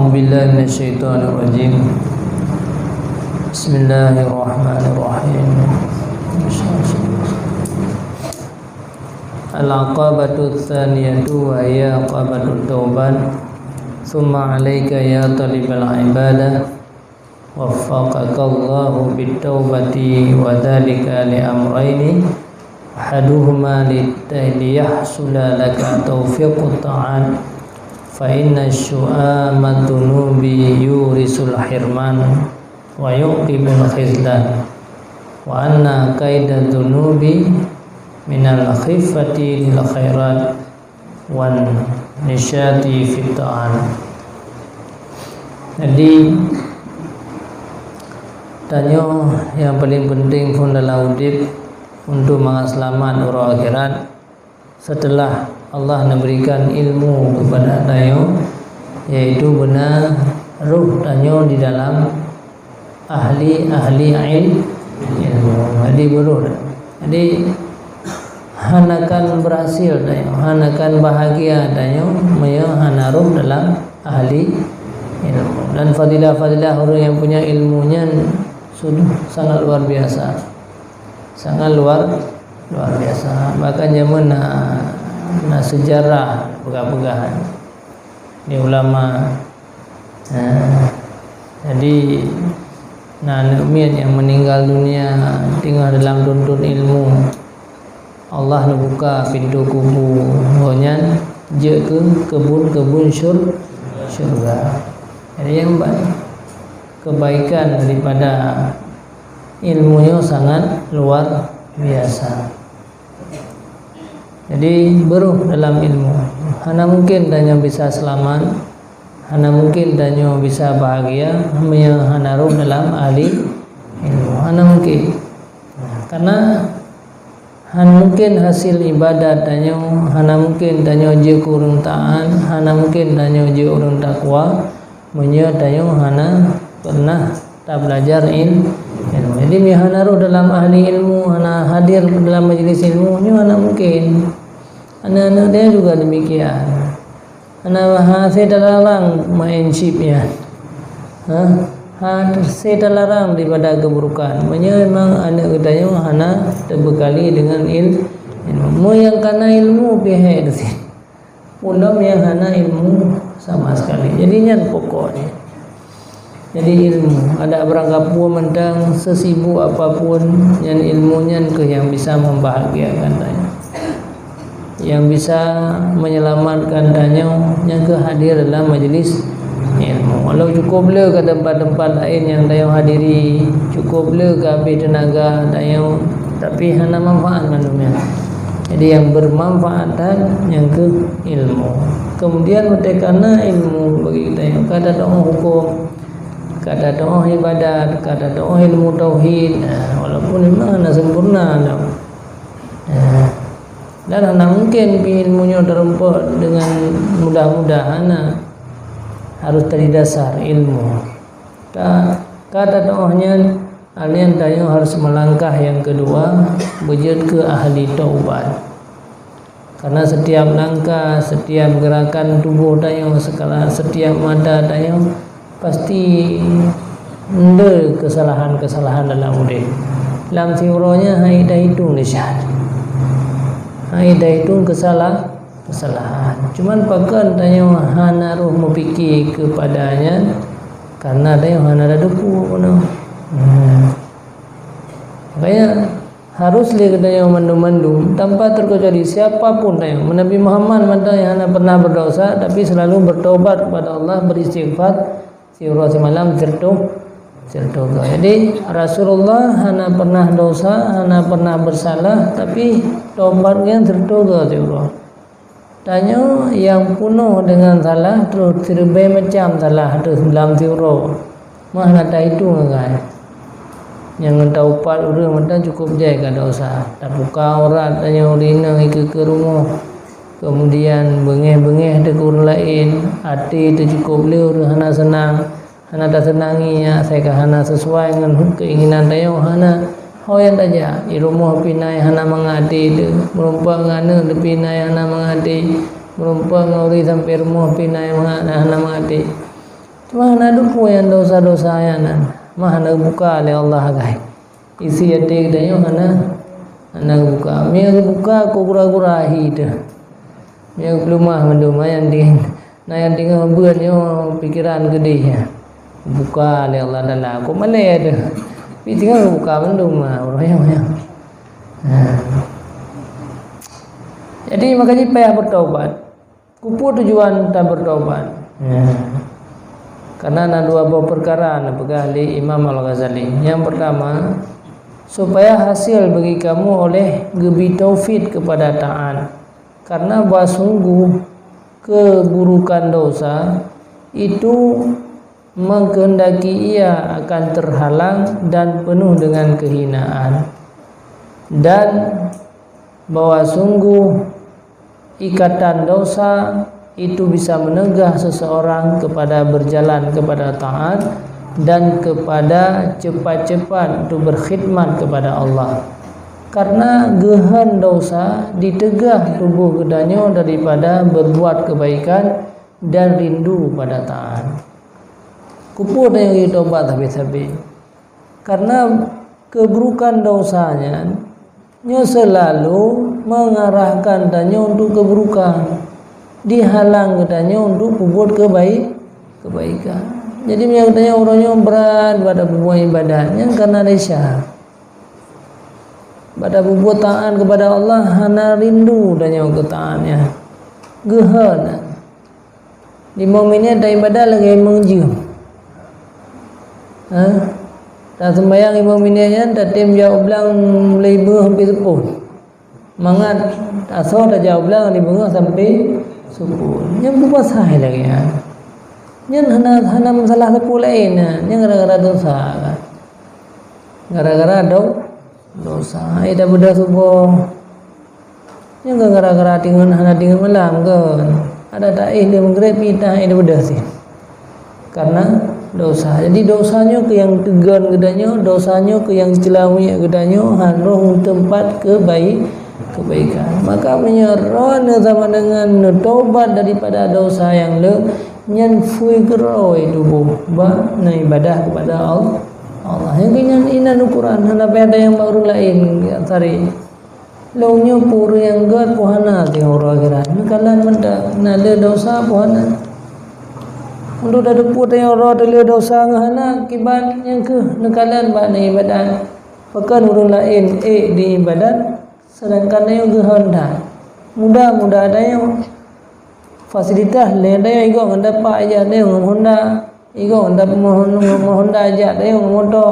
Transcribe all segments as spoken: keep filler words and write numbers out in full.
Bismillahirrahmanirrahim. Al-aqabatu tsaniyatu wa hiya aqabatut taubat. Tsumma 'alaika ya thalibal ibadah, waffaqakallahu bit taubati, wa dzalika li amraini. Ahaduhuma li-, liyahsula laka taufiqut ta'at, fa inna syu'amat dzunubi yurisul hirman wa yuqibul khizlan, wa anna kaidadz dzunubi minal khiffati lil khairat wan nisyati fit ta'at. Jadi, tanyoe nyang paling penting phon dalam udeb untuk mangat seulamat uroe akhirat, setelah Allah neuberikan ilmu keupada tanyoe, yaitu beuna roh tanyoe di dalam ahli-ahli il-, ilmu. Jadi, beurôh. Jadi, hana akan berhasil tanyoe, hana akan bahagia tanyoe meunyoe hana roh dalam ahli ilmu. Dan fadilah-fadilah ureuëng nyang punya ilmu nyan sungguh sangat luar biasa. Sangat luar, luar biasa. Bahkan jameun na, na seujarah peugah-peugah di ulama. Nah, jadi, na aneuëk miet nyang meuninggal dunia teungoh dalam tuntut ilmu. Allah neubuka pintoe kubu gobnyan jeuet keu keubun-keubun syur-, syurga. Jadi, nyang ba-, kebaikan daripada ilmu nyoe sangat luar biasa. Jadi, beurôh dalam ilmu. Hana mungkin tanyoe bisa seulamat, hana mungkin tanyoe bisa bahagia meunyoe hana roh dalam ahli ilmu. Hana mungkin. Karena hana mungkin hasil ibadat tanyoe, hana mungkin tanyoe jeuet keu ureuëng taat, hana mungkin tanyoe jeuet ureuëng takwa, meunyoe tanyoe hana pernah tabelajar il-, ilmu. Jadi, meunyoe hana roh dalam ahli ilmu, hana hadir dalam majlis ilmu, nyoe hana mungkin. Aneuëk-aneuëk dia juga demikian. Hana hase talarang main chip nyan. Ha? Hase talarang daripada keburukan. Meunyoe memang aneuëk geutanyoe hana teubekali dengan il-, ilmu. Meunyoe nyang kana ilmu pih hai teusit. Ulôn nyang hana ilmu sama sekali. Jadi, nyan pokoknya. Jadi, ilmu, adak beurangkapeue mantong, sesibuk apapun, nyan ilmu nyan kheueh nyang bisa membahagiakan tanyoe. Nyang bisa menyelamatkan tanyoe, nyan kheueh hadir dalam majlis ilmu. Walau cukup le ke tempat-tempat lain nyang tanyoe hadiri, cukup le ke habéh teunaga tanyoe, tapi hana manfaat mandum nyan. Jadi, nyang bermanfaat that, nyan kheueh ilmu. Kemudian, watée kana ilmu bagi tanyoe, ka tatu'oh huköm, ka tatu'oh ibadat, ka tatu'oh ilmu tauhid, nah, walaupun memang hana sempurna, nah. Nah, dan hana mungkin pih ilmu nyoe teurumpok dengan mudah-mudah, hana. Harus dari dasar ilmu. Ka, ka tatu'oh nyan, nyan tanyoe harus melangkah nyang keudua, beujeuet keu ahli taubat. Karena setiap langkah, setiap gerakan tuboh tanyoe, sekala, setiap mata tanyoe, pasti nde kesalahan-kesalahan dalam udeb. Lam siuroe nyan hana tahitung desya. Hana tahitung kesalah-, kesalahan. Cuman pakon tanyoe hana roh meupike keupada nyan, karena tanyoe hana tateupeue bunoe. Hmm. Makanya, harus lé geutanyoe mandum-mandum, tanpa terkecuali siapa pun tanyoe. Nabi Muhammad mantong nyang hana pernah berdosa, tapi selalu bertobat kepada Allah, beristighfar, siuroe simalam sirto-, sirtoga. Jadi, Rasulullah hana pernah dosa, hana pernah bersalah, tapi tobat nyan sirtoga siuroe. Tanyoe nyang peunoh deungon salah, troh siribée macam salah ateueh lam siuroe. Meuh hana tahitung sagai. Nyang taupat ureuëng mantong cukup jai ka desya. Tabuka aurat tanyoe ureuëng inong ikeue-keue rumoh. Keumudian beungéh-beungéh teuh keu ureuëng laén, até teuh cukup le ureuëng hana seunang. Hana taseunangi, asai ka hana sesuai ngon keinginan tanyoe, hana. Ho nyang tajak, di rumoh pih na nyang hana mangat até teuh, meurumpok ngon aneuk teuh pih na nyang hana mangat até, meurumpok ngon ureuëng sampoe rumoh pih na nyang mangat, hana mangat até. Cuma hana dukung nyang dosa-dosa nyan, mah hana buka lé Allah gaib. Isi até geutanyoe hana, hana buka. Meunyo buka, keu gura-gura hi teuh. Meunyo peuleumah mandum, nyan ding. Nah, nyang teungoh beuet nyoe pikeran keudeh nyan. Buka lé Allah Taala, kok malèe teuh. Tapi teungoh buka mandum, ha, uroe nyoe, nyoe. Ha. Jadi, makajih payah bertobat. Keupeue tujuan tabertobat? Ya. Karena na dua boh peukara neupeugah lé Imam Al-Ghazali. Yang pertama, supaya hasil bagi kamu oleh geubri taufik kepada taat. Karena bahwa sungguh keburukan dosa itu mengkehendaki ia akan terhalang dan penuh dengan kehinaan, dan bahwa sungguh ikatan dosa itu bisa menegah seseorang kepada berjalan kepada taat dan kepada cepat-cepat untuk berkhidmat kepada Allah. Karena geuheun dosa diteugah tuboh geutanyoe daripada berbuat kebaikan dan rindu pada taat. Keupeue tanyoe jitobat sabe-sabe? Karena keuburukan dosa nyan, nyoe seulalu mengarahkan tanyoe untuk keuburukan, dihalang geutanyoe untuk peubuet kebaik-, kebaikan. Jadi, meunyo geutanyoe uroe nyoe brat bak tapeubuet ibadat, nyan karena desya. Bak tapeubuet taat kepada Allah, hana rindu tanyoe keu taat nyan. Geuheun. Limong minét taibadat lagèe limong jeuem. Ha? Taseumbahyang limong minét nyan, tatem jak u blang mulai beungoh sampai seupôt. Mangat asoe tajak u blang, di beungoh sampai seupôt. Nyan peue pasai lagèe nyan. Nyan hana, hana masalah sapeue laén nyan. Nyan gara-gara dosa kan. Gara-gara do-, dosa. Hai, tabeudôh suboh. Nyan gara-gara tingon hana tingon malam kan. Ada taéh di Maghrib, pih taéh di beudôh sih. Karena dosa. Jadi, dosa nyoe keuh nyang teugon geutanyoe, dosa nyoe keuh nyang ceulamik geutanyoe, harôh meuteumpat keubaik-, kebaikan. Maka, meunyoe droeneuh sama dengan neutobat daripada dosa nyang le, nyan phui keurôi tuboh bak neuibadah kepada Allah. Allah. Nyang keuh nyan inan ukuran, hana payah tanyong bak ureueng laén, sari. Lôn nyoe peue ureueng nyang gèt peue hana singoh uroe akhirat. Neukalon mantong na le dosa peue hana. Untuk tateupeue tanyoe uroe teuh le dosa ngon hana, akibat nyan keuh neukalon bak neuibadat. Pakon ureueng laén ék di ibadat, seudangkan tanyoe geuhonda. Muda-muda tanyoe. Fasilitas lé tanyoe igoe ngon tapak ijak tanyoe ngon honda. Igoe ngon tapak mohon, ngon honda ijak tanyoe ngon moto.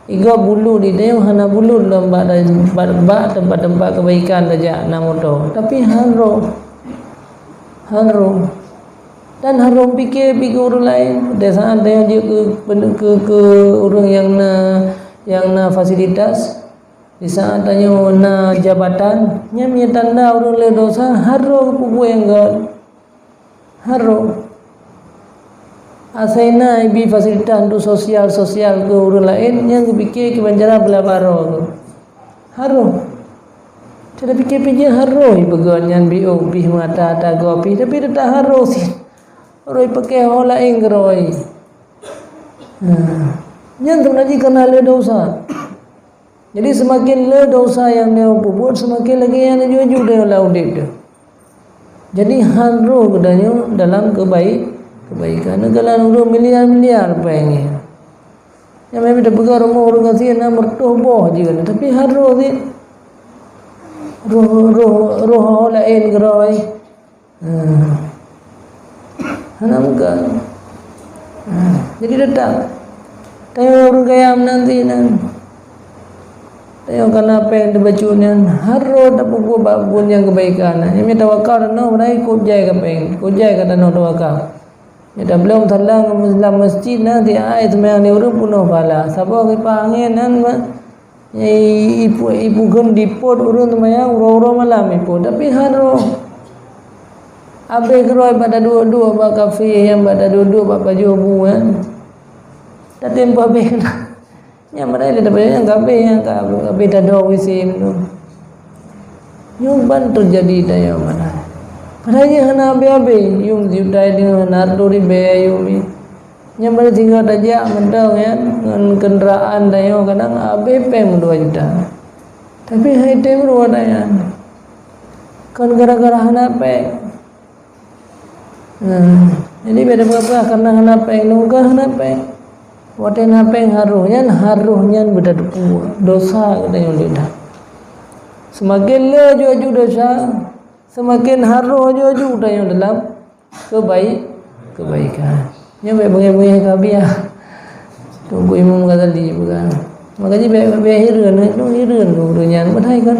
Igoe bulut di tanyoe hana bulut lom bak, bak, bak teumpat-teumpat kebaikan tajak na moto. Tapi harôh. Harôh. Dan harôh pike pih keu ureueng laén. Di saat tanyoe jeuet keu, keu, keu ureueng nyang na, nyang na fasilitas. Di saat tanyoe na jabatan, nyan meunyoe tanda ureueng le dosa, harôh peubuet nyang gèt. Harôh. Asai na ibi fasilitas untuk sosial-sosial keu ureueng laén, nyan geupike kiban cara beulaba droe. Harôh. Cara pike pih jeuet harôh ipeugèt nyan biôh pih mata tagoe pih, tapi teutap harôh sih. Harôh ipakè ho laén keudroe. Nah, nyan seubeuna jih kana le dosa. Jadi, seumaken le dosa nyang tanyoe peubuet, seumaken lagèe nyan laju-laju tanyoe lam udép teuh. Jadi, harôh geutanyoe dalam keubaik-, keubaikan. Neukalon ureueng miliar-miliar péng nyan. Nyang meunan tapeugah rumoh ureueng gasien na meureutoh boh jih, tapi harôh cit. Roh, roh, roh ho laén keudroe. Ha. Hana muka. Ha. Jadi teutap. Tanyoe ureueng kaya meunan sinan. Tanyoe kana péng teubacut nyan, harôh tapeubuet bak buet nyang keubaikan. Nyan meunyo tawakal tanoh, padahai kok jai ka péng, kok jai ka tanoh tawakal. Meunyo tablom salam lam masjid na, tiep hai seumayang lé ureueng peunoh pahala. Saboh kipah angén nan ma-, Ipu-, ipukon dipot ureueng seumayang uroe-uroe malam ipot, tapi harôh. Abéh keudroe bak taduek-duek bak kafe nyan, bak taduek-duek bak pajoh bu nyan. Tatem peuabéh keunan. Nyan padahai nyang ka abéh, ka abéh tado W C tu. Nyoe ban teujadi tanyoe meunan. Padahai nyan hana abéh-abéh, yum sijuta deungon hana reutôh ribèe yum. Nyang bari singoh tajak mantong nyan ngon kendaraan tanyoe kadang habéh péng dua juta. Tapi hai tem ruwah nyan. Kon gara-gara hana péng. Nah, jadi beda peugah karena hana péng, nungkah hana péng. Watée na péng harôh nyan, harôh nyan beutateupeue. Dosa geutanyoe lidah. Seumaken le aju-aju dosa, seumaken harôh aju-aju geutanyoe dalam kebaik, kebaikan. Nyoe bèk beungéh-beungéh ka biah. Teungku Imam Ghazali peugah. Maka jih bèk, bèk hireuen, nyoe hireuen ureueng nyan. Padahai kan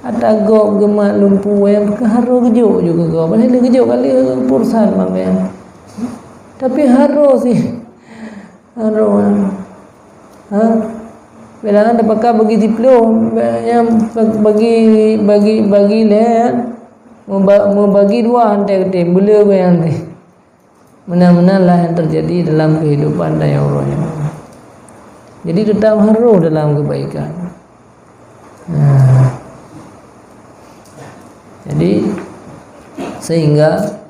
ata gob geumat lumpu nyang harôh geujok ju keu gob. Padahai lé geujok kali pursan bang nyan. Tapi harôh sih. Harôh. Ha? Bilangan tapaka bagi siploh, nyang bagi, bagi, bagi lhèe, meuba-, meubagi dua hantei geutem, beuleu goe hantei. Meunan-meunan lah nyang teujadi dalam keuhidupan tanyoe uroe nyoe. Jadi, teutap harôh dalam keubaikan. Nah. Jadi, sehingga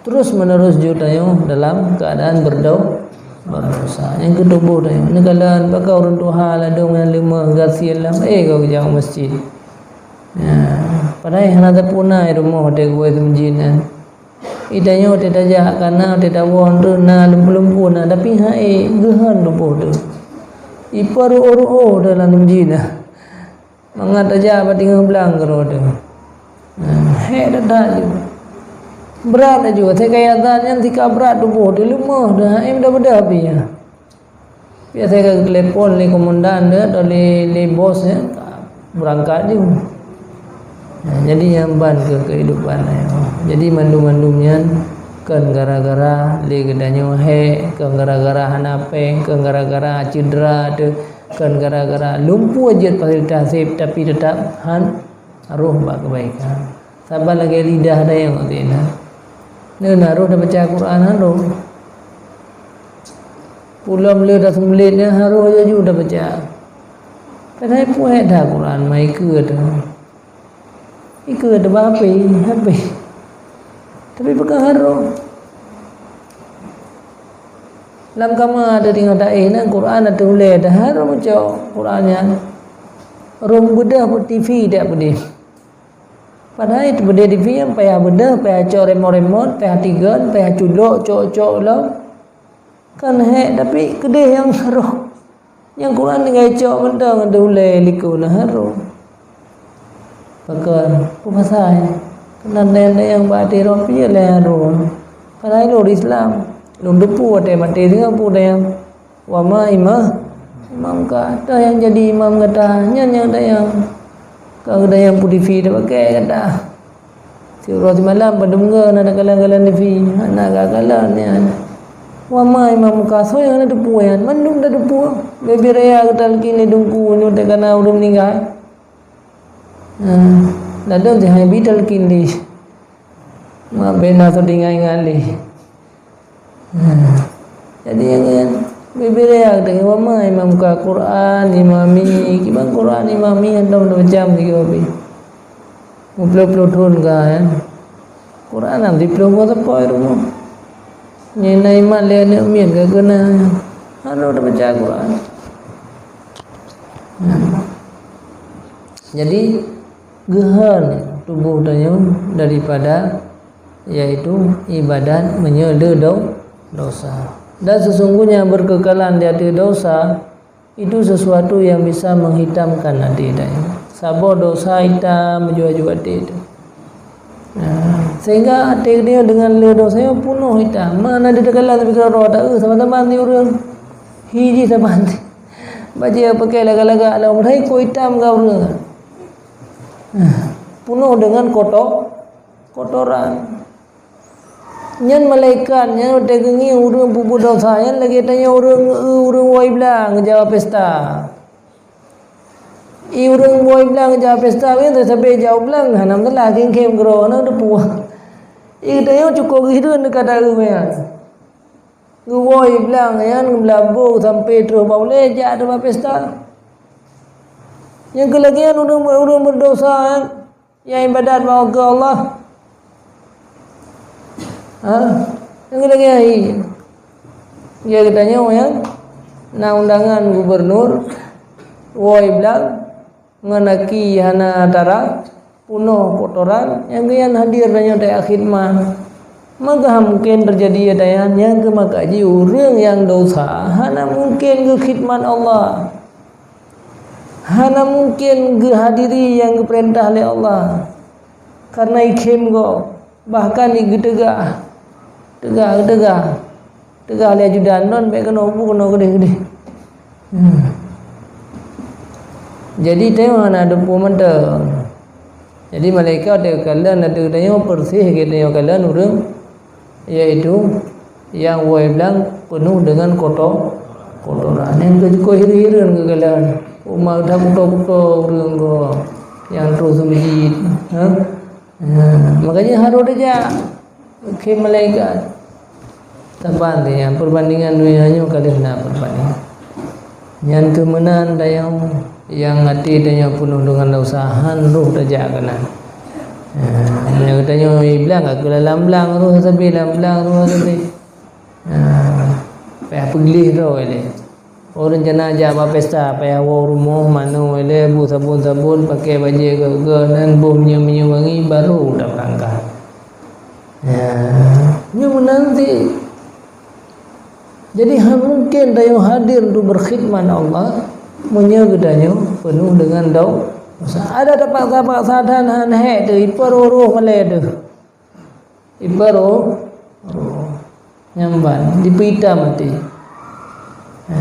terus-menerus ju tanyoe dalam keuadaan berdau-, berdosa. Nyang keutuboh tanyoe, neukalon baka ureueng tuha ladôm nyang leumah gasien lam, eh, ka geujak u masjid. Ya, padahai hana tapuna i rumoh watèe geuwoe seumeujid nyan. I tanyoe watèe tajak kana, watèe tawoe, na lumpu-lumpu na, tapi hai geuhon tuboh teuh. I peuruôh-ruôh teuh lam seumeujid na. Mangat tajak bak teungoh blang keudroe teuh. Nah, hék that-that ju. Brat laju, asai ka azan nyan sika brat tuboh teuh, leumah teuh, hai meudah-meudah pih nyan. Biasa ka geutelepon lé komandan teuh atau lé, lé bos nyan, beurangkat ju. Nah, jadi nyan ban keuh keuhidupan nyoe. Jadi mandum-mandum nyan kon gara-gara lé geutanyoe hék, kon gara-gara hana péng, kon gara-gara cedera teuh. Kon gara-gara lumpu jeuet fasilitas seb, tapi teutap han roh bak keubaikan. Saban lagèe lidah dayang ngon zina. Neuna roh tabaca Quran han roh. Pulom le taseumblet nyan han roh laju tabaca. Padahai puet that Quran, mai keue teuh. Ikeue teuba hapé, hapé. Tapi peugah harôh. Lam kama teuh teungoh taéh na Quran ateueh ulèe teuh harôh meucok Quran nyan. Rhom beudôh TV dak peudeh. Padahai peudeh TV nyan payah beudôh, payah cok remote-remote, payah tigon, payah culok, cok-cok lom. Kan hék, tapi keudeh nyang harôh. Nyang Quran tinggai cok mantong ateueh ulèe likot na harôh. Pakon, peue pasai? Keunan dayang-dayang bak até rot piye lé harôh. Padahai lôn Islam. Lôn teupeu watèe maté singoh peue dayang. Wa ma ima-, imam ka. Toh nyang jadi imam gata, nyan nyang dayang. Ka dayang putih fi tapakèk gata. Siuroe simalam padum goe na takalon-kalon TV, hana ka kalon nyan. Wa ma imam muka, soe nyang na teupeu nyan, mandum tateupeue. Bèe-bèe raya geutalkin lé teungku nyoe teukana ureueng meuninggai. Nah, ladôm teuhai bi talkin lé. Ma bèe na soe teuingat-ingat lé. Nah, jadi nyan, bèe-bèe raya geutanyoe, wa ma imam ka Quran, imami, kiban Quran, imami, hana macam-macam sigoe pih. Meuploh-ploh thôn ka, ya. Quran lam siploh boh sapoe rumoh. Nyang na imat lé aneuk miet ka keuna. Hana tabaca Quran. Nah. Jadi, geuhon tuboh tanyoe daripada yaitu ibadat meunyoe le do-, dosa. Dan sesungguhnya berkekalan di ateueh dosa itu sesuatu yang bisa menghitamkan até tanyoe. Saboh dosa itam meujua-jua até teuh. Nah, sehingga até geutanyoe deungon le dosa nyoe punoh itam. Mana di teukalan tapi keudroe taeu saban-saban di ureueng. Hi jih saban. Bajèe pakèk lagak-lagak lom, hai ko itam ka ureueng. Nah, punoh deungon koto-, kotoran. Nyan malaikat nyan watèe geungieng ureueng peubuet dosa nyan lagèe tanyoe ureueng, ureueng woe blang jawa pesta. I ureueng woe blang jawa pesta nyan sabé jawa blang hana meutelah khem-khem keudroe na teupeu. I tanyoe cukôp geuhireuen dekat taeu nyan. Geuwoe blang nyan geulabô sampoe troh bak ulèe jak teuma pesta. Nyang keu lagèe nyan ureueng, ureueng berdosa nyan. Nyang ibadat bak keu Allah. Ha? Nyang lagèe nyan. Ya, geutanyoe nyang na undangan gubernur, woe blang, ngon aki hana tara, punoh kotoran, nyang geuyan hadir tanyoe tajak khidmat. Maka mungken teujadi, ya, tanyoe nyang geumakajih ureuëng nyang dosa, hana mungken geukhidmat Allah. Hana mungken geuhadiri nyang geupeurintah lé Allah. Karena ikhém gob, bahkan igeuteugah. Teugah, geuteugah. Teugah lé ajudan, "Non, bék keunoe, bu keunoe keudeh-keudeh." Hmm. Jadi, tanyoe hana teupeu mantong. Jadi, malaikat teukalon ateueh tanyoe, persis geutanyoe kalon ureuëng, yaitu nyang woe blang peunoh deungon koto-, kotoran. Nyang keu jukôi hireuen-hireuen geukalon. Uma that kuto-kuto ureuëng gob nyang troh seumeujid. Ha? Ha, makajih harôh tajak. Oke, malaikat. Saban nyan, peubandingan donya nyoe ka lheueh na peubandingan. Nyan keuh meunan tanyoe nyang até tanyoe peunoh deungon desya, han roh tajak keunan. Ha, meunyoe tanyoe i blang, ka keuh lam blang roh sabe, lam blang roh sabe. Ha, payah peugleh droe lé. Oh, rencana jak bak pesta, payah woe rumoh, manoe lé, bu sabon-sabon, pakai bajée geuh-geuh, nan boh minyeuk-minyeuk wangi, baru tabeurangkat. Ya, nyoe meunan cit. Jadi, han mungken tanyoe hadir untuk berkhidmat Allah, meunyoe geutanyoe peunoh deungon dau-, dosa. Ada tapaksa-paksa that, han hék teuh, ipeurôh-rôh malée teuh. Ipeurôh-rôh. Nyan ban, dipeuitam até. Ha.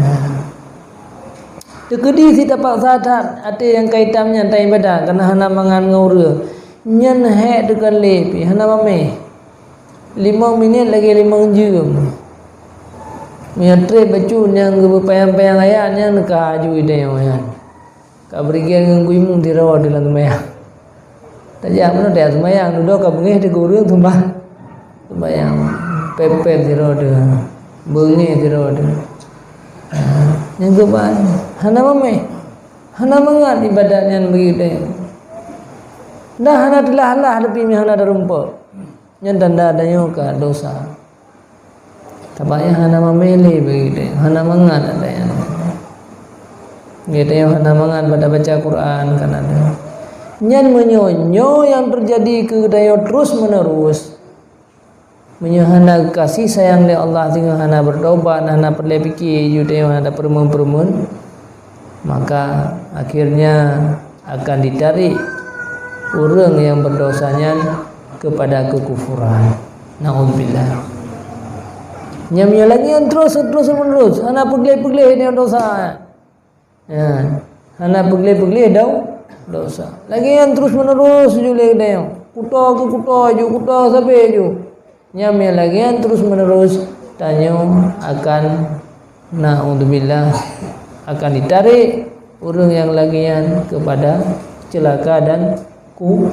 Teukeudi sit tapaksa that até nyang ka itam nyan taibadah, kareuna hana mangat ngon ureuëng. Nyan hék teukalon lé pih, hana mamèh. Limong minét lagèe limong jeuem. Meunyoe trép bacut nyang geupeupayang-payang ayat nyan ka aju idéh nyan. Ka beurigèn ngon guimu sidroe teuh lam seumayang. Tajak meunoe tajak seumayang, dudoe ka beungéh teuh keu ureueng seumayang. Seumayang pép-pép sidroe teuh, beungéh sidroe teuh. Nyang keuban, hana mamèh, hana mangat ibadat nyan bagi geutanyoe. Dan hana teulah-lah tapi meuhana tarumpok. Nyan tanda tanyoe ka dosa. Sabab nyang hana mamèh lé bagi geutanyoe, hana mangat geutanyoe. Geutanyoe hana mangat bak tabaca Quran, kan ada. Nyan meunyoe nyoe nyang teujadi keu geutanyoe terus-menerus, meunyoe hana kasih sayang lé Allah, singoh hana bertobat, hana peureulèe pike, geutanyoe hana tapeureumeun-peureumeun, maka akhirnya akan ditarik ureueng nyang berdosa nyan kepada kekufuran. Naudzubillah. Nyan meunyoe lagèe nyan terus, terus menerus, hana peugleh-peugleh nyan dosa. Ya, hana peugleh-peugleh dau-, dosa. Lagèe nyan terus menerus ju lé geutanyoe. Kuto keu kuto ju, kuto sabe ju. Nyan meunyoe lagèe nyan terus menerus, tanyoe akan, naudzubillah, akan ditarik ureueng nyang lagèe nyan kepada celaka dan ku-,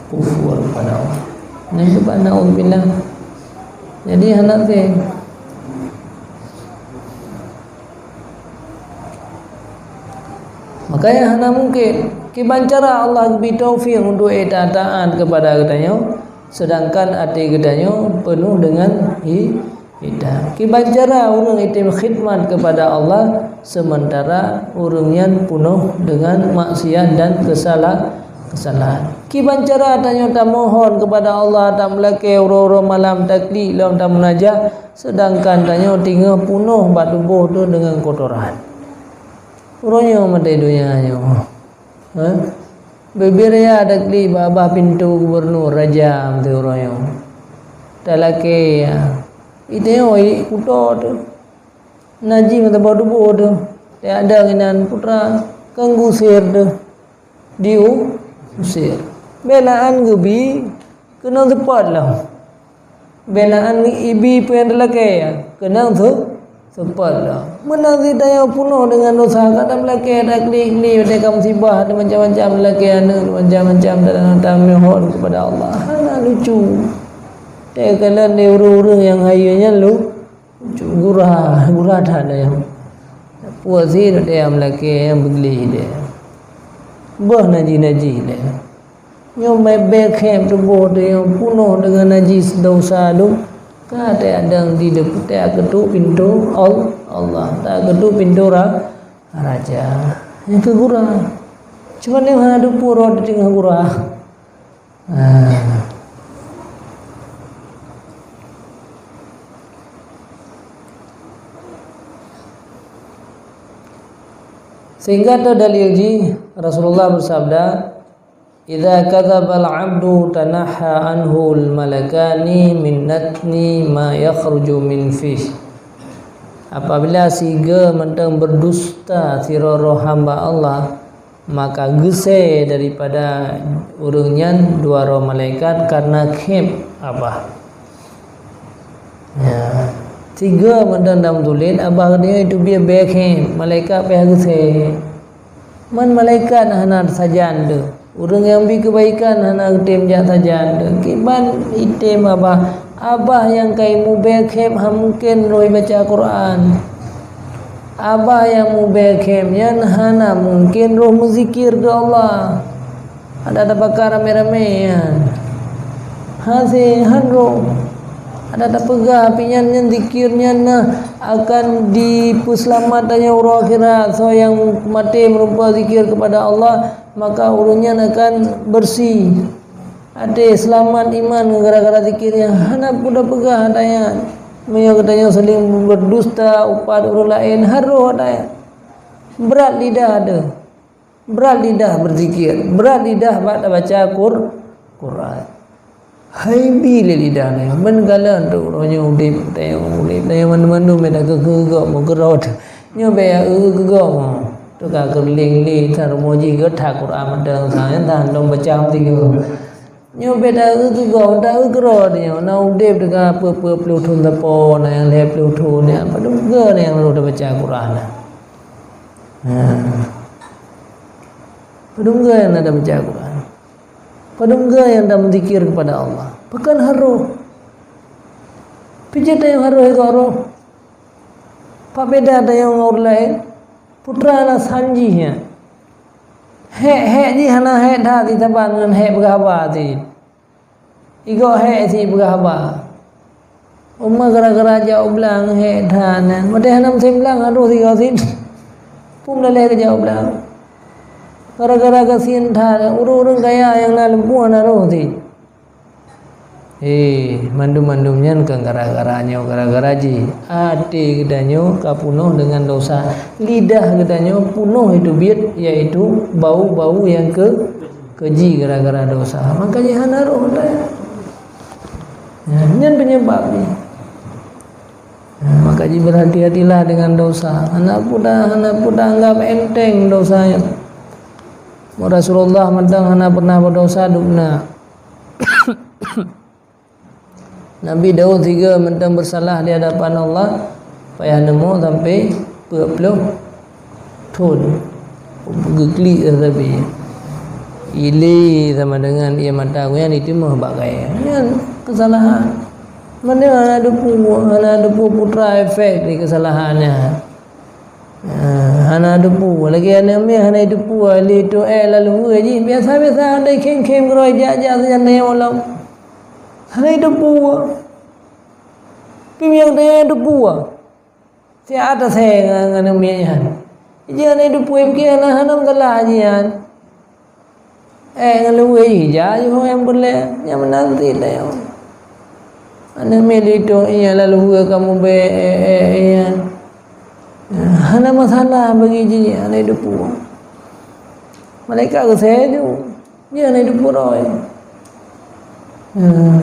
kufur kepada Allah. Nyan keuban, naudzubillah. Jadi hana seh. Makanya hana mungkin. Kiban cara Allah geubri taufik untuk taat kepada geutanyoe, sedangkan até geutanyoe peunoh deungon hi-, hitam. Kiban cara ureueng item khidmat kepada Allah, sementara ureueng nyan peunoh deungon maksiat dan kesala-, kesalahan. Kiban cara tanyoe tamohon kepada Allah, tameulakèe uroe-uroe malam, taklik lom tamunajat, sedangkan tanyoe teungoh peunoh bak tuboh teuh deungon kotoran. Uroe nyoe maté donya nyoe. Ha? Bubé raya taklik bak babah pintoe gubernur, raja, maté uroe nyoe. Talakèe, ya. Itanyoe kuto teuh. Najih meusaboh tuboh teuh. Tajak dong inan putra, keu gusir teuh. Diu-, usir. Bèk na án geubi, keunong seupôt lom. Bèk na án ibi peue nyang teulakèe, keunong seu-, seupôt lom. Meunan cit tanyoe peunoh deungon dosa, kadang lakèe taklik-klik, watèe ka musibah, macam-macam lakèe aneuk, macam-macam dan tameumohon kepada Allah. Hana lucu. Teukalon lé ureueng-ureueng nyang hayeue nyan lu-, lucu, gura, gura that dayah. Puwoe sit dayah meulakèe nyang beugleh deh. Boh najih-najih deh. Nyoe bèk-bèk khém tuboh teuh nyang peunoh deungon najis desya lom, Ka teuadang di depan, teuketuk pintoe Al-, Allah, teuketuk pintoe ra-, raja. Nyang keu gura. Cuma nyang hana dupu roh di teungoh gura. Ah. Sehingga tu dalil jih, Rasulullah bersabda, "Idza kadzabal 'abdu tanaha anhul malakani min natni ma yakhruju min fih." Apabila sigoe mantong berdusta sidroe hamba Allah, maka geusé daripada ureuëng nyan dua droe malaikat karena khép abah. Ya. Sigoe mantong lam tulét, abah geutanyoe teubiet bèe khép, malaikat pih geusé. Man malaikat hana sajan teuh. Ureuëng nyang bi keubaikan hana geutem jak sajan teuh. Kiban item abah. Abah nyang ka imubèe khép hana mungken roh ibaca Quran. Abah nyang mubèe khép nyan hana mungken roh meuzikir keu Allah. Ada tabaka ramé-ramé nyan. Hase han roh. Ada tapeugah, tapi nyan, nyan zikir nyan na akan dipeuseulamat tanyoe uroe akhirat. Soe nyang maté meurumpok zikir kepada Allah, maka ureuëng nyan akan bersih. Até seulamat iman gara-gara zikir nyan. Hana peue tapeugah ata nyan. Meunyoe geutanyoe saléng berdusta upat ureuëng laén, harôh ata nyan. Brat lidah teuh. Brat lidah berzikir, brat lidah bak tabaca Qur-, Quran. Hai bi lé lidah nyan, ban galak tu uroe nyoe udép, tayong udép, tayong mandum-mandum beda geugok meugeurot. Nyoe beda geugok mo. Tu ka keuling li, tan rumoh jih geutak Quran mantong, tan dong baca tiga. Nyoe beda geugok, dak geurot nyoe, na udép teuka peuet-peuet ploh thon sapo, na nyang lhèe ploh thon, na padum geu na nyang lôn baca Quran. Ha. Padum geu nyang na baca Quran? Padum geu nyang na meuzikir kepada Allah? Pakon harôh? Pijat nyang harôh iko roh. Pak beda tayong ngon ureuëng laén. Putra na sanjih nyan. Hék-hék jih hana hék that, di saban ngon hék peugah haba cit. Igok hék cit peugah haba. Uma gara-gara jak u blang hék that nyan. Maté hana meusim blang, harôh sigoe cit. Pun lalé keu jak u blang. Gara-gara gasien that, ureuëng-ureuëng kaya nyang na lumpu hana roh cit. He, mandum-mandum nyan kon gara-gara nyoe, gara-gara jih. Até geutanyoe ka peunoh deungon dosa. Lidah geutanyoe peunoh itu biet, yaitu bau-bau nyang ke-, keji gara-gara dosa. Maka jih hana roh dah. Ya, nyan penyebab jih. Ya, maka jih berhati-hatilah dengan dosa. Hana peuda-, hana peuda anggap enteng dosa nyan. Rasulullah mantong hana pernah berdosa dubna. Nabi Daud sigoe mantong bersalah di hadapan Allah, payah neumoe sampai peuet ploh thon. Geuklik sabe. Ile sama dengan ie mata geuh nyan jitimoh bak kayèe. Nyan keusalahan. Meunyoe hana teupeu, hana teupeu putra efek di keusalahan nyan. Ah, hana teupeu. Lagèe aneuk miet hana teupeu, lé tu, eh, lalu jih. Biasa-biasa, ada khém-khém keudroe jak-jak sajan nyoe lom. Hana teupeu. Pi nyang teupeue. Siat asèe ngon, ngon aneuk miet nyan. Ija hana teupeu, pike hana, hana masalah jih nyan. Eh, ngon luweh ija jih nyang peureulèe, nyang meunan cit tayong. Aneuk miet itu, iya lalu kamoe bèe, eh, eh, eh, nyan. Hana masalah bagi jih, hana teupeu. Malaikat geusé ju. Nyan hana teupeu roh. Hmm.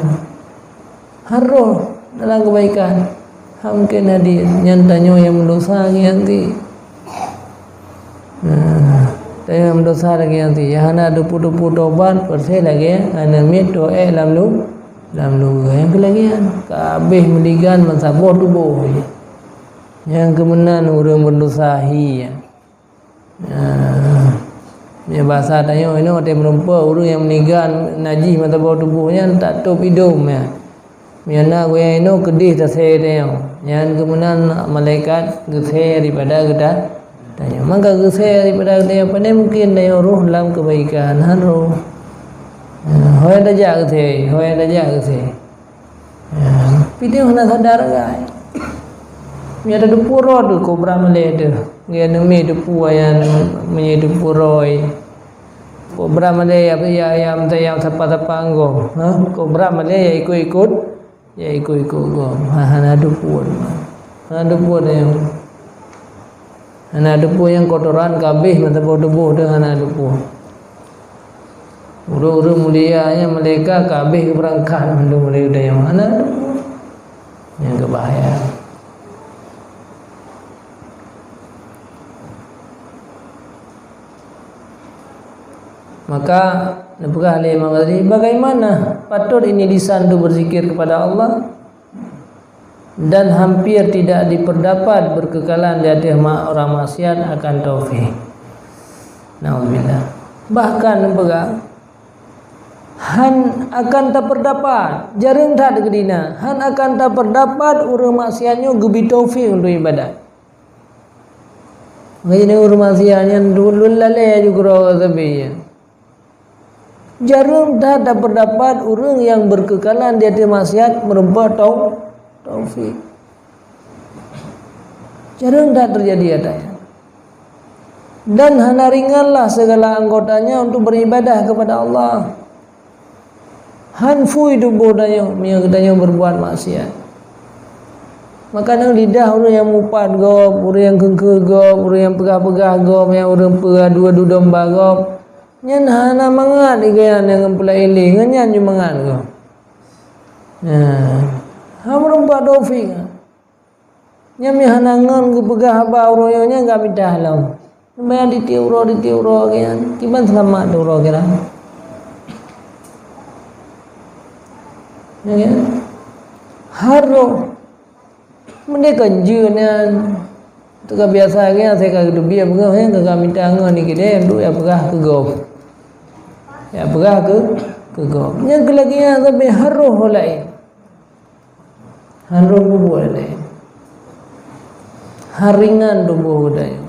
Harôh dalam keubaikan. Hana mungken hadir. Nyan tanyoe nyang meudosa lagèe nyan cit. Hmm. Tanyoe nyang meudosa lagèe nyan cit. Nyang hana teupeu-teupeu tobat, persis lagèe aneuk miet teuék lam lu-, lam luweue. Nyang keu lagèe nyan. Ka habéh meuligan meusaboh tuboh. Nyang keu meunan ureueng meudosa hi nyan. Nah, nyan basa tanyoe inoe watèe meurumpok ureueng nyang meuniga najih meusaboh tuboh nyan tatôb idông nyan. Meunyo na gobnyan inoe keudeh tasé tanyoe. Nyan keu meunan malaikat geusé daripada geuta-, tanyoe. Maka geusé daripada geutanyoe, pane mungken tanyoe roh lam keubaikan, han roh. Nah, ho nyang tajak geusé, ho nyang tajak geusé. Nah, Pih teuh hana sadar, guys. Meunyo ada deupue roe tu, kobra malèe tu. Dia nemi deupue yang menye deupue roe. Kobra malèe ya, ya, ya, ya sapa-sapa anggô. Ha? Kobra malèe ya ikut-ikut, ya ikut-ikut gom. Ha, hana deupue. Hana deupue dia. Hana deupue nyang kotoran ka abéh meusaboh tuboh teuh hana deupue. Ureueng-ureueng mulia nyan malaikat ka abéh geubeurangkat mandum lé udeb nyoe hana deupue. Nyang keu bahaya. Maka neupeugah lé Imam Ghazali, bagaimana patut ini lisan tu berzikir kepada Allah? Dan hampir tidak diperdapat berkekalan di ateueh ma-, orang maksiat akan taufik. Naudzubillah. Bahkan neupeugah, han akan taperdapat, jareueng that geudina, han akan taperdapat ureueng maksiat nyoe geubri taufik untuk ibadat. Ngon ureueng maksiat nyan dulun lalée ju keudroe sabe nyan. Jareueng that tapeurdapat ureueng nyang beurkeukalan di ateueh maksiat meurumpok tau-, taufik. Jareueng that teujadi ata nyan. Dan hana ringanlah segala anggotanya untuk beribadah kepada Allah. Han phui tuboh tanyoe meunyoe geutanyoe beurbuat maksiat. Maka na lidah ureueng nyang mupat gob, ureueng nyang keungkeu gob, ureueng nyang peugah-peugah gob, nyang ureueng peue adu-adu domba gob, nyan hana mangat geuh nyan ngon peulak ilée, ngon nyan ju mangat gob. Nah, ha meureumpok taufik. Nyan meuhana ngon geupeugah haba uroe nyoe nyan ka mita lom. Nyan di tiep uroe, di tiep uroe lagèe nyan. Kiban seulamat di uroe kira. Ya kan? Harôh. Meunyoe kon jeuet nyan. Teuka biasa lagèe nyan, saya ka geuteubiet peugah nyan, ka mita ngon ni kideh, duek ya peugah keu gob. Ya peugah keu, keu gob. Nyan keu lagèe nyan sabe harôh laén. Harôh bubuet laén. Haringan tuboh geutanyoe.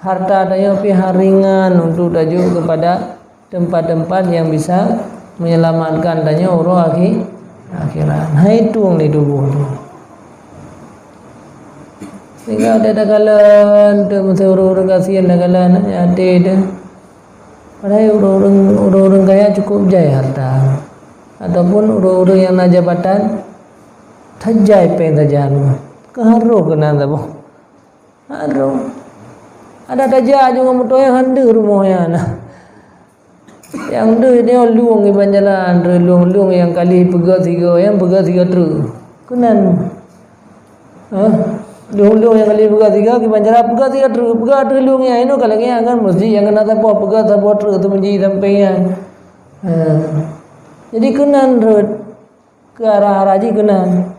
Harta tanyoe pih haringan untuk tajok kepada tempat-tempat yang bisa menyelamatkan tanyoe uroe akhi-, akhirat. Hai tueng di tuboh tu. Sehingga ada takalon tu mesti ureueng-ureueng gasien takalon até tu. Padahai ureueng-ureueng, ureueng-ureueng kaya cukup jai harta. Ataupun ureueng-ureueng nyang na jabatan, tajai péng sajan. Keuharôh keunan saboh. Harôh. Ada tajak ju ngon moto nyang han deuh rumoh nyan. Nyang deuh nyoe lueng iban jalan, lueng-lueng nyang kali peugöt sigoe, nyang peugöt sigoe treuk. Keunan. Hah? Lueng-lueng nyang kali peugah tiga, kiban cara peugah tiga treuk, peugah treuk lueng nyan, inoe ka lagèe nyan kan, meuseujid nyang keunan saboh, peugah saboh treuk teumeuji sampéng nyan. Ha. Jadi keunan rhot, keu arah-arah jih keunan.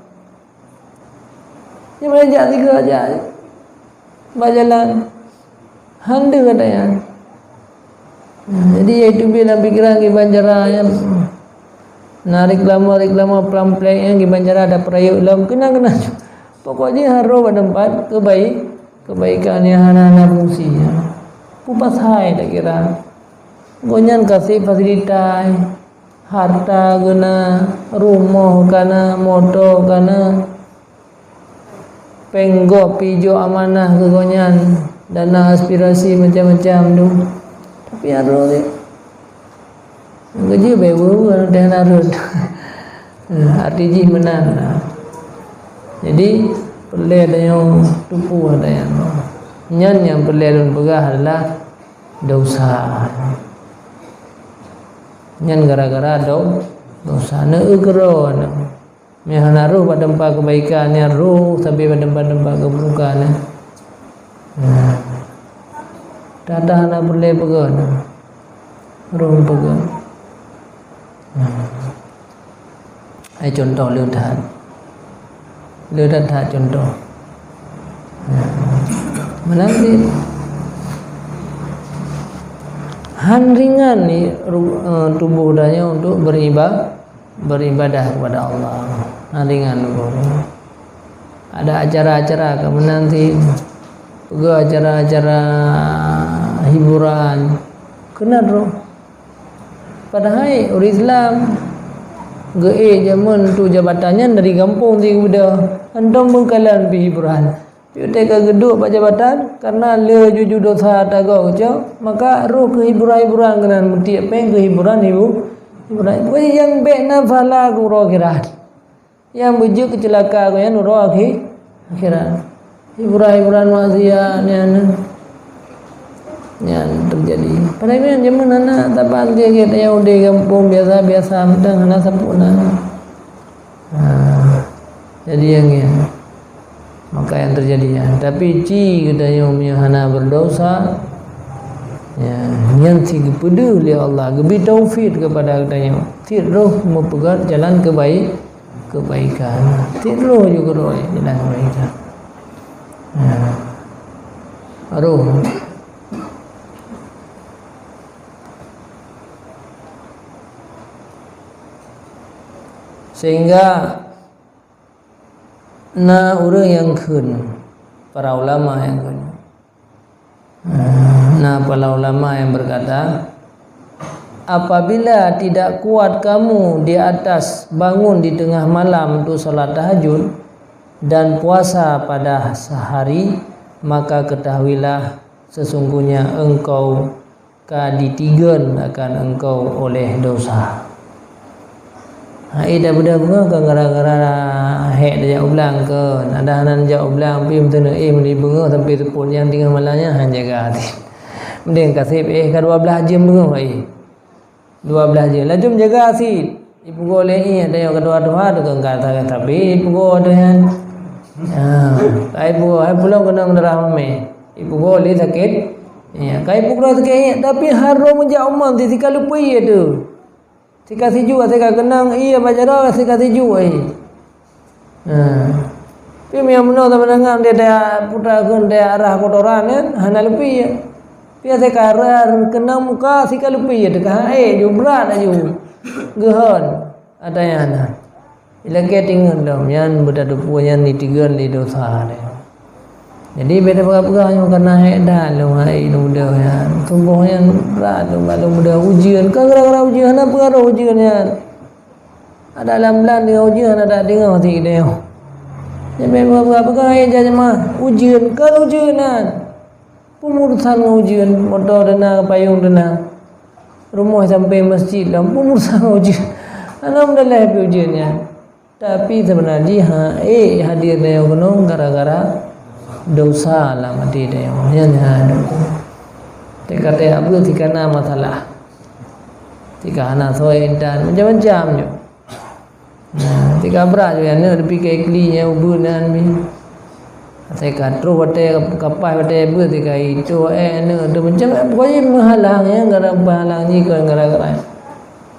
Jadi, meunyoe jak tiga jak. Bak jalan. Han deuh gata nyan. Nah, jadi, yaitu bila pikiran kiban cara nyan. Nah, reklame-reklame plamplek nyan kiban cara ada peurayeuk lom keunan-keunan. Pokok jih harôh bak teumpat kebai-, kebaikan nyang hana-hana fungsi nyan. Pupas hai takira. Gobnyan kaseb fasilitas, harta geuh na, rumoh ka na, moto ka na. Péng gob pih jok amanah keu gobnyan, dana aspirasi macam-macam tu. Tapi harôh gét. Nyang keujeuet bèk weue-weue dan harôh. Arti jih meunan. Jadi, peureulèe tanyoe tupeue ata nyan. Nyan nyang peureulèe lôn peugah adalah dosa. Nyan gara-gara do-, dosa. Neueu keudroe nyan. Meunyo hana rhoh bak teumpat keubaikan nyan, rhoh sabe bak teumpat-teumpat keuburukan nyan. Nah. That-that hana peureulèe peugah nyan. Rhoh peugah. Nah. Ai contoh lôn that. Lôn that, that contoh. Nah. Meunan cit. Han ringan ni ru-, eh, tuboh tanyoe untuk beriba-, beribadah kepada Allah. Nah, ringan tu. Ada acara-acara ka meunan cit, peugah acara-acara hiburan. Keunan rhoh. Padahai ureueng Islam Geuék jameun tu jabatan nyan dari gampông di geubeudôh. Hantom meukalon pih hiburan. Pih teuka geuduek bak jabatan, karena le juju dosa tagoe geucok, maka roh keu hiburan-hiburan keunan, meutiek péng keu hiburan, hibu-, hiburan. Pokoknya nyang bék na pahala keu uroe akhirat. Nyang beujeuet keuceulaka keu nyan uroe akhi-, akhirat. Hiburan-hiburan maksiat nyan, nyan teujadi. Padahai nyan jameun hana saban lagèe tanyoe udép gampông biasa-biasa mantong hana sampurna. Ha, jadi nyang nyan. Maka nyang teujadi nyan. Tapi ci geutanyoe meunyoe hana berdosa, ya, nyan si geupeudeuh lé Allah, geubri taufik kepada geutanyoe. Tiep roh meupeugah jalan kebaik-, kebaikan. Tiep roh juga roh jalan kebaikan. Ya. Roh. Sehingga na ureuëng nyang kheun, para ulama nyang kheun. Na para ulama yang berkata, "Apabila tidak kuat kamu di atas bangun di tengah malam untuk salat tahajud dan puasa pada sehari, maka ketahuilah sesungguhnya engkau ka ditigeun akan engkau oleh dosa." Hai, dak beudôh beungoh ka gara-gara hék tajak u blang kon. Adak hana jak u blang pih meuteuneu éh meuli beungoh sampai seupôt nyang teungoh malam nyan han jaga até. Mending kaseb éh ka dua blaih jeuem beungoh éh. Dua blaih jeuem. Laju jaga sit. Ipugoe lé éh, ada nyang keudua-dua tu kan ka sabe ipugoe tu nyan. Ha, ka ipugoe, hai pulang keunong darah mamé. Ipugoe lé sakét. Ya, ka ipugoe sakét, tapi harôh meujak umam ti sika lupui tu. Sika sijuek, sika keunong, iya bak jaroe sika sijuek, eh. Ha. Tapi meunyoe meunoe saban nyan dia, dia putra kheun dia arah kotoran, kan? Hana lupui, ya. Tapi sika arah keunong muka, sika lupui, ya. Teuka hai, ju brat laju. Geuhon. Ada nyang hana. Ilakée tingeun lom, nyan beutatupeue nyan ditigeun di dosa dia. Jadi, beda peugah-peugah nyoe kana hék that lôn hai lôn muda nyan. Tuboh nyan brat lôn bak lôn muda ujeuen. Kan gara-gara ujeuen, hana pengaruh ujeuen nyan. Ada lam blang deungoe ujeuen, ada deungoe ti deungoe. Jadi, beda peugah-peugah hai jamaah ujeuen, kan ujeuen nyan. Peumurusan ngon ujeuen, moto teuna, payong teuna. Rumoh sampai masjid lom, peumurusan ngon ujeuen. Hana meudaleh pih ujeuen nyan. Tapi seubeuna jih, ha, ék hadir nyoe keunoe gara-gara dosa lam até nyoe. Nyan, nyan. Teuka-teuka abeuet sika na masalah. Sika hana soe intan, macam-macam nyoe. Nah, sika brat nyoe, aneuk teupike kli nyan ubeut nan mi. Teuka troh watée kapai watée beuet teuka itu, eh, aneuk tu macam, pokoknya meuhalang nyan, gara meuhalang jih kon gara-gara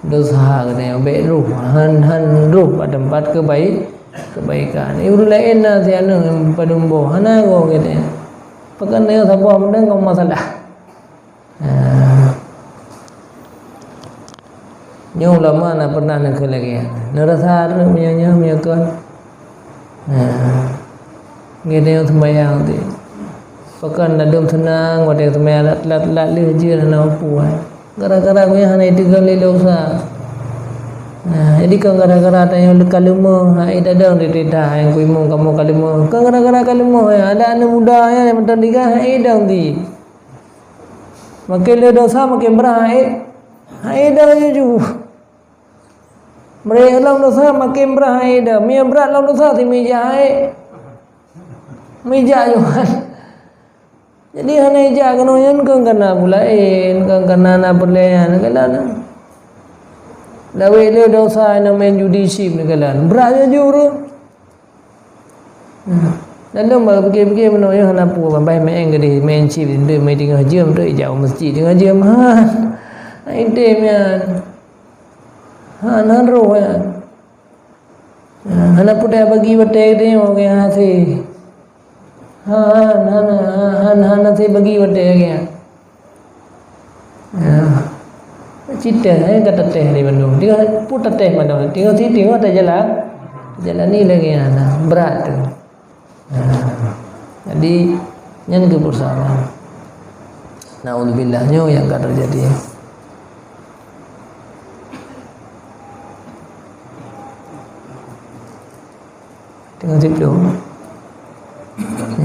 dosa geutanyoe, bék roh, han, han roh bak teumpat keubai-, keubaikan. Eh, ureuëng laén na si aneuk padum boh, hana goe geutanyoe. Pakon tanyoe saboh meunan kon masalah. Ha. Nyoe ulama na pernah neukheun lagée nyan. Neurasa hareuem meunyoe nyoe meunyoe kon. Ha. Geutanyoe seumbahyang ti. Pakon ladôm seunang watée seumbahyang lat-, lat-, lat lheueh jeuet hana peue. Gara-gara gobnyan hana jiteugon lé dosa. Nah, jadi kon gara-gara tanyoe ka leumoh, hai tadong di teudah nyang kuimong kamoe ka leumoh. Kon gara-gara ka leumoh, hai ada aneuk muda nyang mantong digah, hai dong di. Makin le dosa, makin brat, hai, hai dong juju. Meurek lom dosa, makin brat, hai dong. Mie brat lom dosa, si mie jak, hai. Mie jak juhan. Jadi hana ijak keunoe nyan kon kana bulaén, kon kana na peureulée nyan, kana na. Lawét le dosa nyang main judi chip nyan kana. Brat laju ureuëng. Nah, lalu bak pikir-pikir meunoe nyoe hana peue, bambai main gadih, main chip, main teungoh jeuem tu ijak u masjid teungoh jeuem. Ha. Item nyan. Ha, nan roh nyan. Ha, hana putih bagi watée teuh nyoe ke hase. Ha, hana, hana, hana, hana hase bagi watée ke. Ha. Cita, eh, kata teh di bandung. Tiga pun teteh bandung. Tiga siti, tiga tak jalan. Jalan ni lagi, ha, nah, berat tu. Nah, jadi, nyan keu persoalan. Naudzubillah, nyoe nyang ka teujadi. Nasib tu.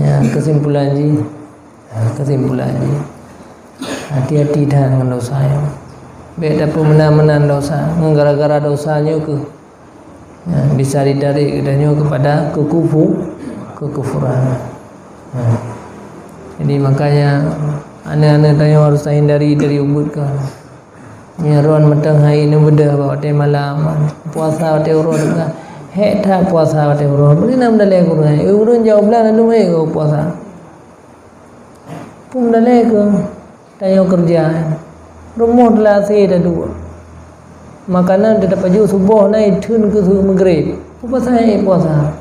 Ya, kesimpulan jih. Ha, kesimpulan jih. Hati-hati that ngon dosa nyoe. Bèk tapeumeunan-meunan dosa. Ngon gara-gara dosa nyoe keuh, ya, bisa ditarik geutanyoe kepada kekufu-, kekufuran. Ya. Jadi makanya aneuk-aneuk tanyoe harus tahindari dari ubit kah. Nyan droeneuh mantong hai neubeudôh bak watèe malam. Puasa watèe uroe teuka. Hék that puasa watèe uroe. Bagaimana meudalèh keu ureueng? Eh, ureueng jaweueb blang lalu meuhé keu puasa. Peue meudalèh keu tanyoe keureuja. Rumoh teulah asèe taduek. Makanan teutab pajoh suboh na itheun keu su-, meugreb. Peue pasai puasa.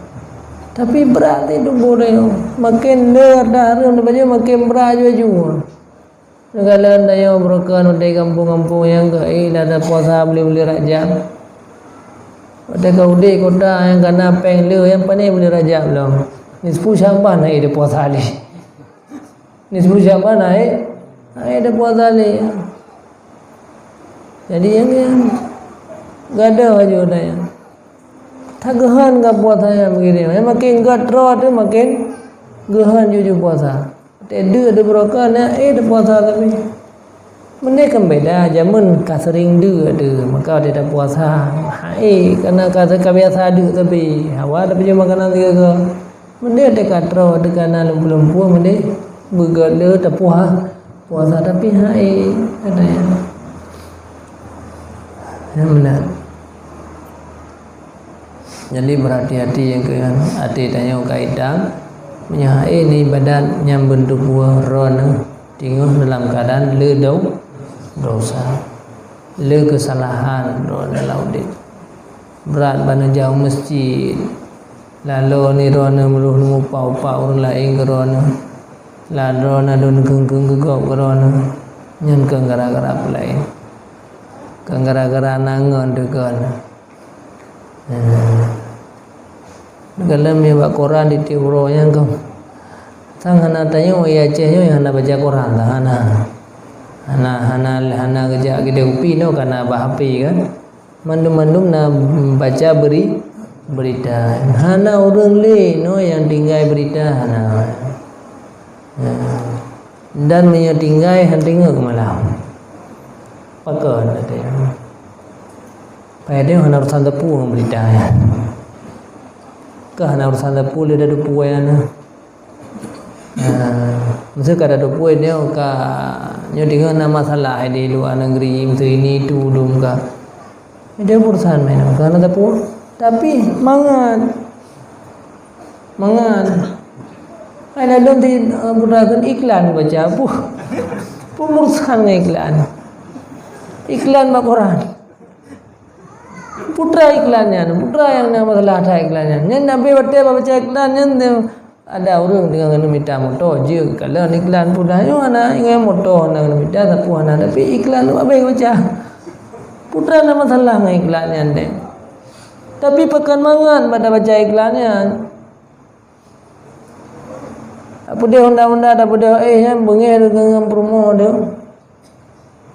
Tapi brat tuboh tanyoe. Maken le dah hareuem tapajoh maken brat aju-aju. Neukalon tanyoe beureukan watèe gampông-gampông nyang keu, eh, dah tapuasa buleuen-buleuen Rajab. Watèe ka udép kota nyang kana péng le, nyang pané buleuen Rajab lom. Nisfu Sya'ban hai tapuasa lé. Nisfu Sya'ban hai, hai tapuasa lé. Jadi nyang, nyang gadoh aju tanyoe. Tageuhan ka puasa nyang begini. Nyang maken gèt droe teuh maken geuhan juju puasa. Watèe deuek teubeurokon, eh, tapuasa tapi. Meunyoe kan beda, jameun ka seuring deuek teuh, maka watèe tapuasa. Hai, karena ka, ka biasa deuek tapi. Hawa tapajoh makanan sigoe-goe. Meunyoe watèe ka troe teuh kana lumpuh-lumpuh, meunyoe beugèt le tapuasa. Puasa tapi hai, kata ya. Ya, benar. Jadi, beurhati-hati nyang keu até tanyoe ka itam. Meunyoe hai ngon ibadat nyang beuntuk buah droeneuh teungoh dalam keuadaan le do-, dosa, le keusalahan droeneuh lam udép. Brat bak neujak u meuseujid, laloe ni droeneuh meurôh neumupa-upa ureueng laén keu droeneuh, laloe na droeneuh kheun-kheun keu gob keu droeneuh, nyan kon gara-gara peue laén. Kon gara-gara na ngon teuh kon. Nah. Dalam nibak Quran di tiep uroe nyan keuh. Sang hana tanyoe, ya Aceh nyoe hana baca Quran, tak hana. Hana, hana, hana geujak keudè kupi nyoe kana bak H P kan. Mandum-mandum na baca beri-, berita. Hana ureueng lé nyoe nyang tinggai berita, hana. Ya. Dan meunyoe tinggai, han teungeut malam. Pakon teuh. Payah teuh hana urusan teupeu ngon berita nyan. Ka hana urusan teupeu lé dadup puwoe nyan. Nah, meuseu ka dadup puwoe nyoe ka, nyoe teungoh na masalah di luwa negeri, meuseu ini itu dum ka. Itu urusan main, ka hana teupeu. Tapi mangat. Mangat. Hai ladôm di, eh, putra kheun iklan baca. Puh. Peue urusan ngon iklan. Iklan bak Quran. Putra iklan nyan, putra nyang na masalah that iklan nyan. Nyan nabi watèe baca iklan nyan, ada ureueng teungoh keuneuk mita moto, jeuet kalon iklan putra nyoe hana, ingat moto hana keuneuk mita, sapeue hana, tapi iklan tu habéh baca. Putra na masalah ngon iklan nyan deh. Tapi pakon mangat bak tabaca iklan nyan. Tapeudeh honda-honda, tapeudeh, eh, nyan beungéh deungon peurumoh tu.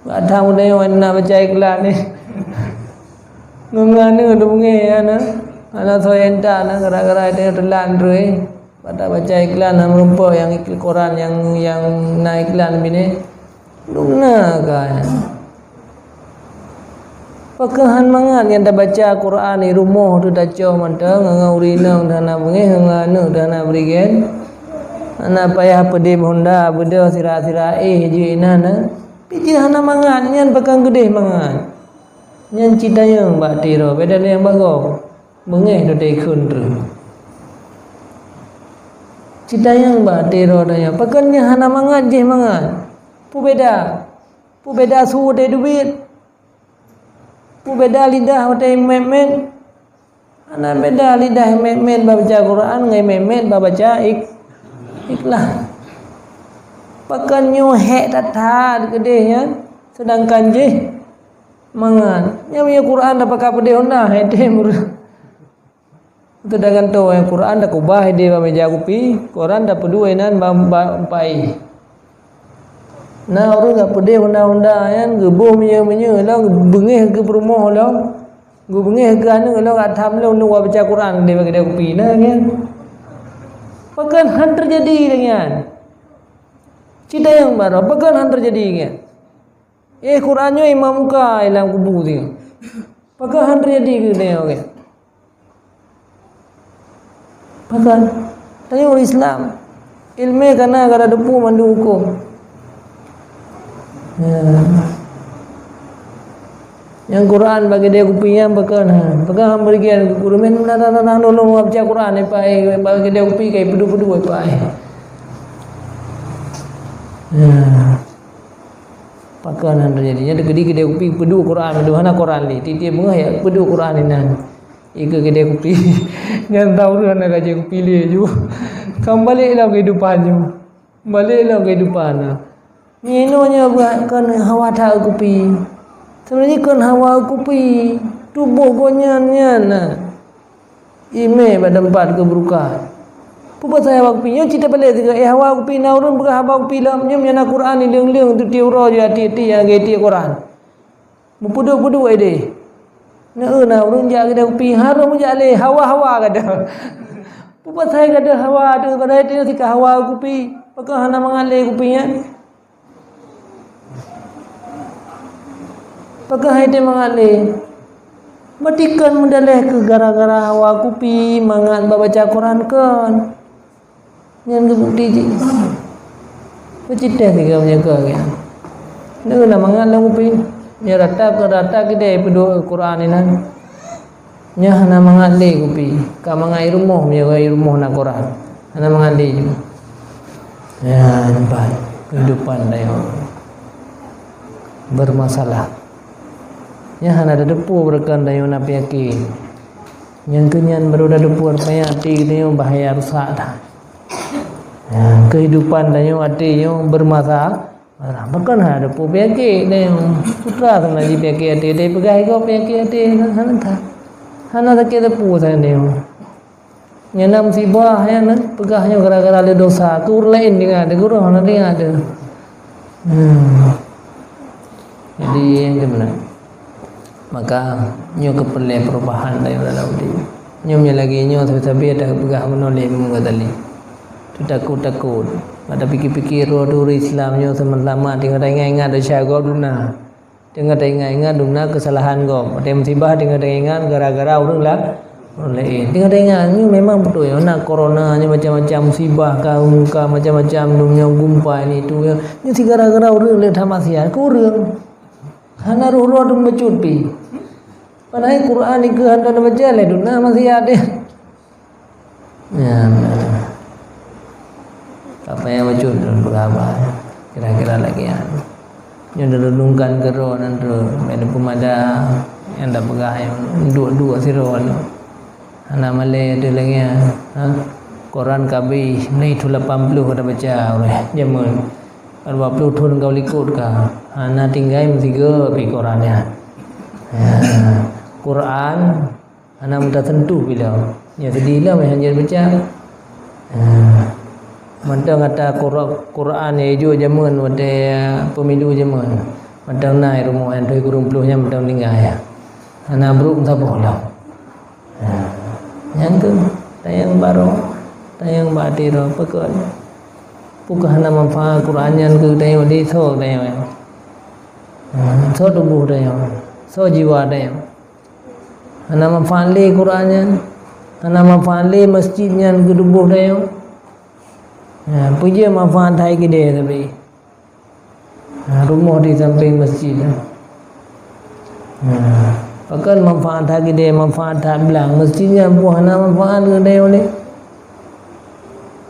Kadang udah nyoe na baca iklan ni. Ngon aneuk tu beungéh, ya, na. Aneuk soe entan, na, gara-gara itu teulan terus, eh. Bak tabaca iklan, na meurumpok nyang iklan koran nyang, nyang na iklan binéh. Dum na ka nyan. Pakon han mangat nyang tabaca Quran di rumoh tu tacok mantong, ngon ureueng inong hana beungéh, ngon aneuk hana beurigén. Hana payah peudeh honda, beudôh sira-sira éh jih inan, eh. Pi jih hana mangat, nyan pakon keudeh mangat. Nyan cit tanyong bak até droe, beda lé nyang bak gob. Beungéh tu teukheun treuk. Cit tanyong bak até droe tanyoe, pakon nyan hana mangat jih mangat? Peue beda? Peue beda su watèe teubiet? Peue beda lidah watèe mét-mét? Hana beda lidah mét-mét bak baca Quran ngon mét-mét bak baca ik-, iklan. Pakon nyoe hék that-that keudeh nyan, seudangkan jih mangat. Nyan meunyoe Quran tapakat peudeh honda, hék teuh mur-, Teuh tagantoe Quran, takeubah idéh bak meuja kupi, Quran tapeuduek inan bak, bak pai. Na ureueng jak peudeh honda-honda nyan, geuboh meunyeue-meunyeue lom, beungéh keu peurumoh lom. Geubeungéh keu aneuk lôn ka tham lôn, lôn baca Quran di bak keudè kupi. Nah, nyan. Pakon han teujadi lagèe nyan? Cit tanyong baroe, pakon han teujadi nyan? Eh, Quran nyoe imam muka lam kubu tu. Pakon han teujadi keu tanyoe nyan? Pakon? Tanyoe ureueng Islam. Ileumèe ka na, ka tateupeue mandum hukôm. Ya. Nyang Quran bak keudè kupi nyan pakon han? Pakon han beugian keu gurèe, "Meunan, nan, nan, nan, lôn baca Quran, eh, Pak, eh, bak keudè kupi ka ipeuduek-peuduek, eh, Pak, eh." Ya. Pakon han teujadi? Nyan teukeudi keudè kupi peuduek Quran, hana Quran lé. Tiep-tiep beungoh ya peuduek Quran inan. Ikeue keudè kupi. Nyan tahu hana ka jeuet kupi lé ju. Ka balek lom keuhidupan ju. Balek lom keuhidupan na. Nyoe nyoe buet kon hawa that kupi. Sebenarnya kon hawa kupi. Tuboh gobnyan nyan na. Imè bak teumpat keuburukan. Peue pasai hawa kupi? Nyoe cit tapeulet sigoe, eh, hawa kupi na ureueng peugah hawa kupi lom, nyoe nyang na Quran ileueng-leueng, teutiek uroe jih tiek-tiek nyang lagèe tiek Quran. Meupeuduek-peuduek idéh. Na, eu, na ureueng jak keudè kupi, harôh meujak lé, hawa-hawa gadôh. Peue pasai gadôh hawa tu, padahai tanyoe sika hawa kupi. Pakon hana mangat lé kupi nyan? Pakon han teumangat lé? Berarti kon meudaleh keu gara-gara hawa kupi mangat bak baca Quran kon. Nyan geubukti jih. Peuciteh sigoe meunyoe kon nyan. Nyoe na mangat lam kupi. Nyoe rata keu rata keudè peuduek Quran inan. Nyan hana mangat lé kupi, ka mangat i rumoh, meunyoe i rumoh na Quran. Hana mangat lé ju. Nyan pat keuhidupan tanyoe bermasalah. Nyan hana tateupeue beureukan tanyoe na peunyakét. Nyang keu nyan baru tateupeue rupanya até tanyoe bahaya rusak that. Nyan keuhidupan tanyoe até nyoe bermasalah. Alah, pakon hana teupeu peunyakét nyoe? Putra sama jih peunyakét até, tapi peugah iko peunyakét até, hana that. Hana sakét teupeu sajan nyoe. Nyang na musibah nyan peugah nyoe gara-gara lé dosa, keu ureueng laén deungon teuh, keu ureueng hana deungon teuh. Hmm. Jadi, nyang keunan. Maka, nyoe keupeureulee peurubahan dalam udeb. Nyoe meunyoe lagèe nyoe sabe-sabe tapeugah bunoe lé Imam Ghazali. Teutakot-takot. Bak tapikir-pikir, droe teuh ureueng Islam nyoe seumeuseulamat, teungoh taingat-ingat desya gob dum na. Teungoh taingat-ingat dum na keusalahan gob. Watèe musibah teungoh taingat gara-gara ureueng la-, ureueng laén. Teungoh taingat nyoe memang beutôi, na corona, nyoe macam-macam musibah, ka, ka macam-macam dum nyoe, gempa ini itu, nyoe, nyoe si gara-gara ureueng le that maksiat, keu ureueng. Hana roh-roh dum bacut pih. Padahai Quran dikeue hana tabaca lé dum na maksiat deh. Nyan. Apa nyang bacut dum peugah haba. Kira-kira lagèe nyan. Nyoe direnungkan keudroe nan tu, bèk neupeumada nyang tapeugah nyan duek-duek sidroe nyoe. Hana malèe teuh lagèe nyan, ha? Quran ka abéh, meunan thôn lapan ploh ka tabaca uroe jameun. Dua ploh thôn ka likot ka. Hana tinggai meusigoe pih Quran nyan. Ha, Quran hana meutateuntèe pih lom. Nyan seudeh lom nyang hanjeuet baca. Ha. Mantong ata Qura-, Quran nyang ijok jameun watèe pemilu jameun. Mantong na i rumoh nyang tuha kureueng ploh nyan mantong tinggai. Hana brôk meusaboh lom. Ha, nyan keuh, tanyong baroe, tanyong bak até droe, pakon? Peu kheuh hana manfaat Quran nyan keu tanyoe, di soe tanyoe? Ha, soe tuboh tanyoe? Soe jiwa tanyoe? Hana manfaat lé Quran nyan, hana manfaat lé masjid nyan keu tuboh tanyoe. Ha, peue jeuet manfaat hai keudè sabe? Ha, rumoh di sampéng masjid. Ha, pakon manfaat that keudè, manfaat that blang. Masjid nyan peue hana manfaat keu tanyoe lé?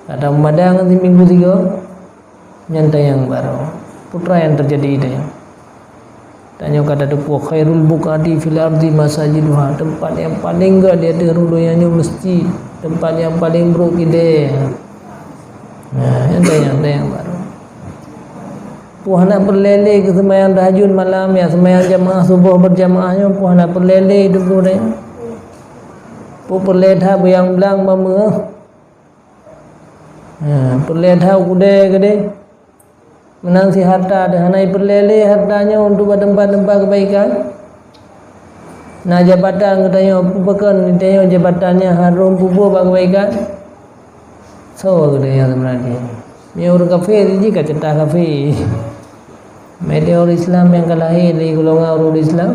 Ka tamadang siminggu sigoe, nyan tanyong baroe. Peue nyang teujadi tanyoe? Tanyoe ka tateupeue, "Khairul buq'ati fil ardi masajiduha." Teumpat nyang paleng gèt di ateueh rhueng donya nyoe masjid. Teumpat nyang paleng brôk keudè. Nah, nyan tanyong, tanyong baroe. Peue hana peureulèe lé keu seumayang tahajud malam, ya, seumayang jamaah suboh berjamaah nyoe, peue hana peureulèe lé tuboh tanyoe? Peue peureulèe that beuyang blang bak meu? Ha, peureulèe that u keudè keudéh. Meunan cit hareuta teuh hana jipeureulèe lé hareuta nyoe untuk bak teumpat-teumpat keubaikan. Na jabatan geutanyoe, peue pakon geutanyoe jabatan nyan harôh peubuet bak keubaikan? Soe geutanyoe sebenarnya? Meunyoe ureuëng kafé, jih ka ceutah kafé. Meunyoe ureuëng Islam nyang ka lahé dari golongan ureuëng Islam,